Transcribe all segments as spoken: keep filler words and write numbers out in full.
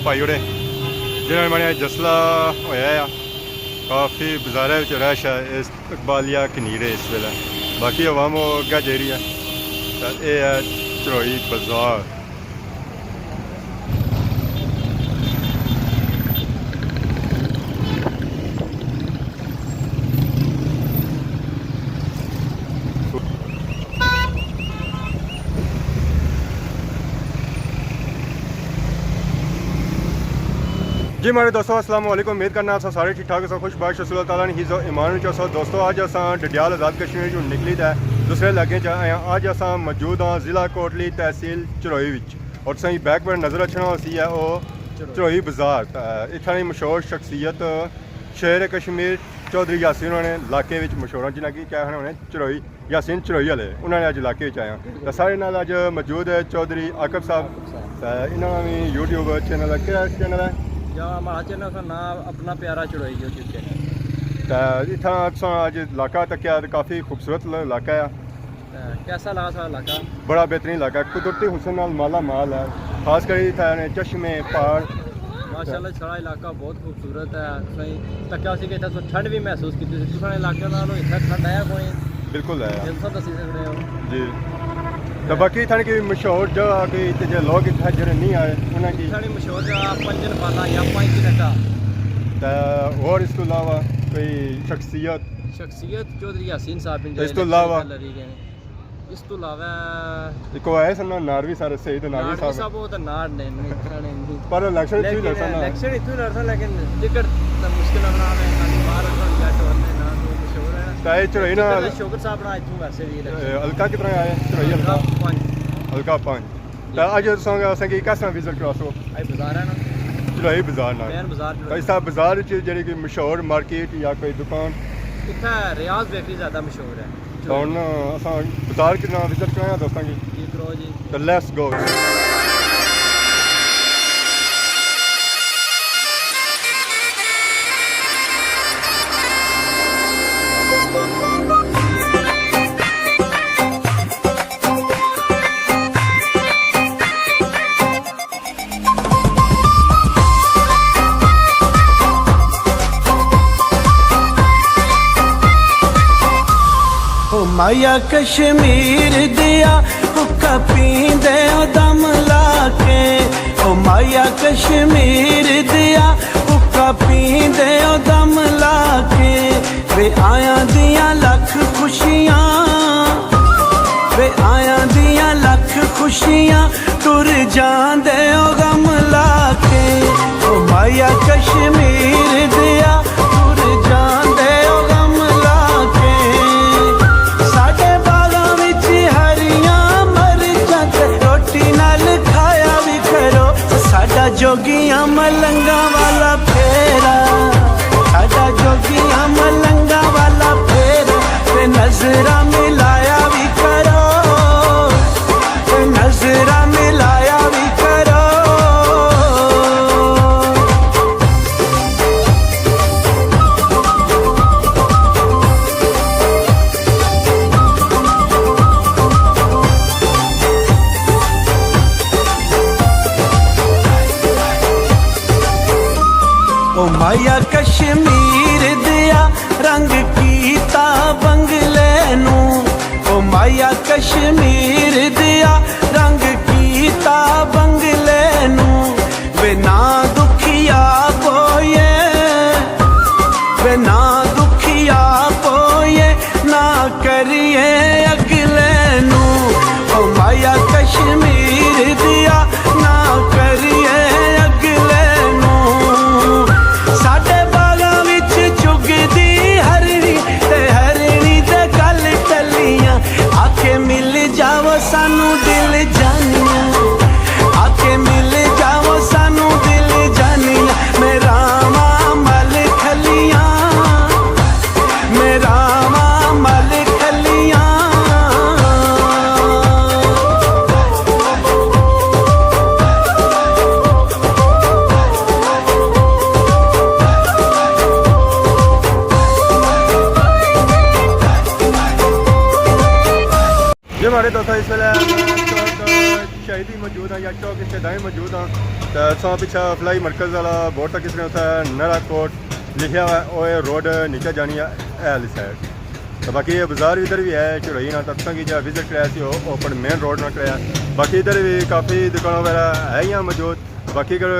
پائی اوڑے، جنہاں نے ماڑے جسلا ہویا ہے۔ کافی بازارے وچ رش ہے، استقبالیہ گھنی رہے اس ویلے، باقی عوام او اگے جائی رہی ہے۔ تے اے ہے چروئی بازار۔ جی ماڑے دوستو، السلام علیکم۔ امید کرنا اساں سارے ٹھیک ٹھاک ہسو، خوش باش ہسو، اللہ تعالیٰ نے حفظ و ایمان وچ ہسو۔ دوستو، اج اساں ڈڈیال آزاد کشمیر چوں نکلی تے دوسرے علاقے چ آئے ہاں۔ اج اساں موجود ہاں ضلع کوٹلی، تحصیل چروئی وچ، اور تساں کی بیک پر نظر اچھنا ہوسی ہے او چروئی بازار۔ تے اتھاں دی مشہور شخصیت شیر کشمیر چوہدری یاسین ہونے علاقے وچ مشہور ہیں، جنہاں کی کہہ ہونے چروئی، یاسین چروئی والے، انہاں نے اج علاقے وچ آئے ہیں۔ تے سارے نال اج موجود ہے چوہدری عاقب صاحب۔ تے انہاں نا وی یوٹیوب چینل ہے، کیہڑا چینل ہے؟ یا ہمارا چینل دا نام اپنا پیارا چروئی یوٹیوب چینل۔ تے اتھاں تساں اج علاقہ تکیا تے کافی خوبصورت علاقہ ہے۔ تے کیسا لگا سارا علاقہ؟ بڑا بہترین علاقہ ہے، قدرتی حسن نال مالا مال ہے، خاص کر اتھے نے چشمے، پہاڑ۔ ماشاءاللہ، سارا علاقہ بہت خوبصورت ہے۔ تساں تکیا سی کہ اتھے تساں ٹھنڈ بھی محسوس کیتی سی۔ تساں علاقے نال اتھے ٹھنڈ ہے کوئی؟ بالکل ہے۔ یہ تساں دسی سکدے ہو۔ جی۔ تے باقی اتھے کی مشہور جگہ کوئی تے جے لوگ اتھے جڑے نہیں آئے، انہاں کی؟ اتھے مشہور جگہ پنجن پالا یا پنج کنٹا۔ تے اور اس تو علاوہ کوئی شخصیت؟ شخصیت چوہدری یاسین صاحب ہیں، اس تو علاوہ؟ لڑی گئے۔ اس تو علاوہ ایک وہ آئے سن نا، ناروی سارے، سعید ناروی ناروی صاحب۔ صاحب، وہ تو نار نے، نہیں، اتنا نے، نہیں۔ پر الیکشن اتھوں ہی لیکن لڑسا نا۔ الیکشن اتھوں ہی لڑسا، لیکن ٹکٹ تو مشکل ہے بنا رہے، خالی باہر اگر جٹ ہوتے نا تو مشہور ہے۔ تو اے چڑھائی نا۔ ٹکٹ تو شوکت صاحب نا اتھوں ویسے بھی الیکشن۔ اے، حلقہ کتنا آیا؟ چڑھائی حلقہ؟ حلقہ پنج۔ حلقہ پنج۔ تو اج تساں اساں کی کس طرح وزٹ کراسو؟ اے بازار ہے نا۔ چڑھائی بازار نا۔ مین بازار تو چڑھائی۔ اس طرح بازار وچ جڑی کہ مشہور مارکیٹ یا کوئی دکان؟ اتھا ریاض بیکری زیادہ مشہور ہے۔ تو ہن اساں بازار کنا وزٹ کرنے آں دوستاں کی۔ جی کرو جی۔ تو لیٹس گو۔ او مایا کشمیر دیا، حقہ پیندے او دم لا کے۔ او مایا کشمیر دیا، حقہ پیندے او دم لا کے۔ وے آیاں دیاں لکھ خوشیاں، وے آیاں دیاں لکھ خوشیاں، ٹر جاندے او غم لا کے۔ او مایا کشمیر دیا، ٹر جاندے او غم لا کے۔ ساڈے باغاں وچ ہریاں مرچاں تے روٹی نال کھایا وی کرو۔ ساڈا جوگیاں ملنگاں والا پھیرا، ساڈا جوگیاں ملنگاں والا پھیرا، تے نظراں ملایا وی کرو، تے نظراں ملایا وی کرو۔ او مایا کشمیر دیا، رنگ کیتا بنگلے نوں۔ او مایا کشمیر دیا، رنگ کیتا بنگلے نوں۔ وے نہ دکھیا پوئے، وے نہ دکھیا پوئے، نہ کریے اگلے نوں۔ او مایا کشمیر دیا، نہ کریے اگلے نوں۔ ساڈے باغاں وچ چگدی ہرنی تے ہرنی دے گل ٹلیاں، آکھے مل جاوے جی ماڑے دوستو، اس ویلے میں چوک شہیدی موجود ہاں یا چوک شہدائی موجود ہاں۔ تے تساں پچھے فلاحی مرکز والا بورڈ تکی سکنے، اتھے نہرا کوٹ لکھیا ہوا ہے، او اے روڈ نیچے جانی ہے، اے آلی سائیڈ۔ تے باقی اے بازار ادھر وی ہے، چڑھوئی نا، تے تساں کی جیہڑا وزٹ کرایا سی، او اوپن مین روڈ نا کرایا۔ باقی ادھر وی کافی دکاناں وغیرہ ہے یا موجود۔ باقی اگر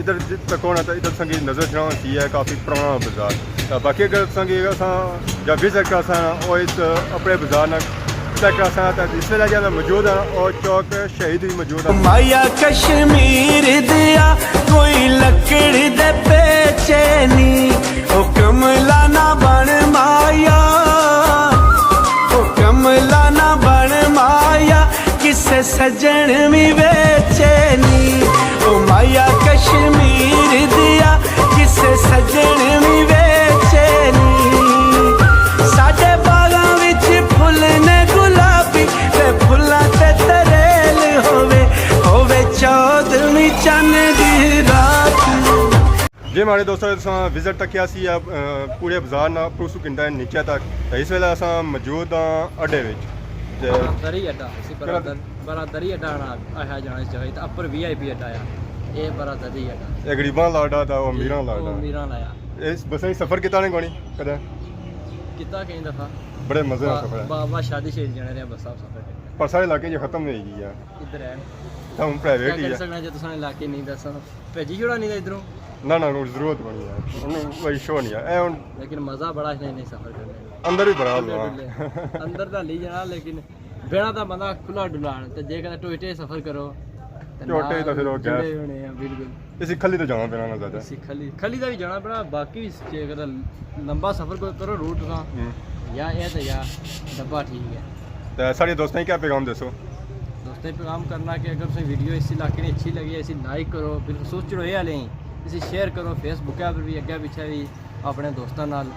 ادھر تکو نا، تے ادھر تساں کی نظر جانا ہوسی ہے کافی پرانا بازار۔ تے باقی اگر تساں کی اساں جیہڑا وزٹ کراساں، او اس اپنے بازار نا چیک کراساں، تے اس ویلے جیہڑا موجود ہاں، او چوک شہید وی موجود ہاں۔ مایا کشمیر دیا کوئی لکڑ دے پیچے نی، او کملا نہ بن مایا، او کملا نہ بن مایا، کسے سجن وی ویچے نی۔ او مایا کشمیر دیا، کسے سجن وی ویچے نی۔ ساڈے باغاں وچ پھل نے گلابی، تے پھلاں تے تریل ہووے، ہووے چودھویں چن دی رات۔ جی ماڑے دوستو، تساں وزٹ تکیا سی، اے، پورے بازار نا پرسوں کنڈا نیچے تک۔ تے اس ویلے اساں موجود ہاں اڈے وچ۔ تے برادری اڈا، اسی برادر-، برادری اڈا آنا آخیا جانا اس جگہ تے، اپر وی آئی پی اڈا آ۔ اے برادری اڈا۔ اے غریباں لا اڈا تے او امیراں لا او اڈا۔ امیراں لا آ۔ اس بساں وچ سفر کیتا نے کونی کدے؟ کیتا کئی دفعہ۔ بڑے مزے نا با-، سفر ہے۔ با-، با شادی شادی جانے رہے بساں سفر کیتا۔ پر سارے علاقے جو ختم ہوئی گئی ہے۔ ادھر ہے۔ تے ہن پرائیویٹ کیا ہی کر ہے۔ سکنا جے تساں علاقے نہیں دساں۔ بھیجی چھوڑا نہیں تاں ادھروں۔ نہ، نہ، کوئی ضرورت کونی ہے۔ انہوں کوئی شو نہیں ہے۔ اے ہن لیکن مزہ بڑا ہے، نہیں، نہیں، سفر کرنے۔ اندر ہی بڑا کھلے ہونا۔ ڈلے۔ اندر تاں لئی جانا، لیکن بہنا تاں بندہ کھلا ڈلا ہے۔ تے جے کدے ٹوئٹے سفر کرو، تے ٹوئٹے نال تاں پھر او جڑے گیس۔ ہونے ہیں، بالکل۔ اسی کھلی تے جانا پینا نا زیادہ۔ اسی کھلی، کھلی دا بھی جانا پینا، باقی بھی جے کدے لمبا سفر کوئی کرو روٹ تاں، ہوں۔ یا اے تے یا ڈبہ ٹھیک ہے۔ تے ساڑے دوستاں کی کیا پیغام دسو؟ دوستاں کی پیغام کرنا کہ اگر تساں ویڈیو اس علاقے نے اچھی لگی ہے، اسی لائک کرو، بالخصوص چڑھوئے والے ہیں، اسی شیئر کرو، فیس بک پر بھی اگے پچھے بھی اپنے دوستاں نال۔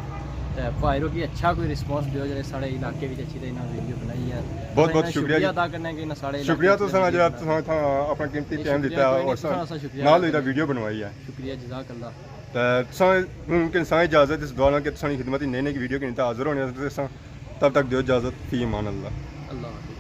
تے بھائیرو کی اچھا کوئی رسپانس دیو، جڑے ساڑے علاقے وچ اچھی تے انہاں ویڈیو بنائی ہے۔ بہت بہت انہاں شکریہ شکریہ جی۔ ادا کرنے کہ انہاں ساڑے شکریہ علاقے وچ تساں بنائی جڑا ہے۔ تساں اتھاں اپنا قیمتی اے ٹائم شکریہ دتا کوئی اور نہیں، تساں ساڑے نال ہوئی دا علاقے ویڈیو بنوائی ہے۔ شکریہ، جزاک اللہ۔ تے تساں ممکن ساں اجازت اس دعا نال کہ تساں نی خدمت نئی نئی ویڈیو کے نال حاضر ہونے تساں۔ تب تک دیو اجازت، فی امان اللہ۔ اللہ حافظ۔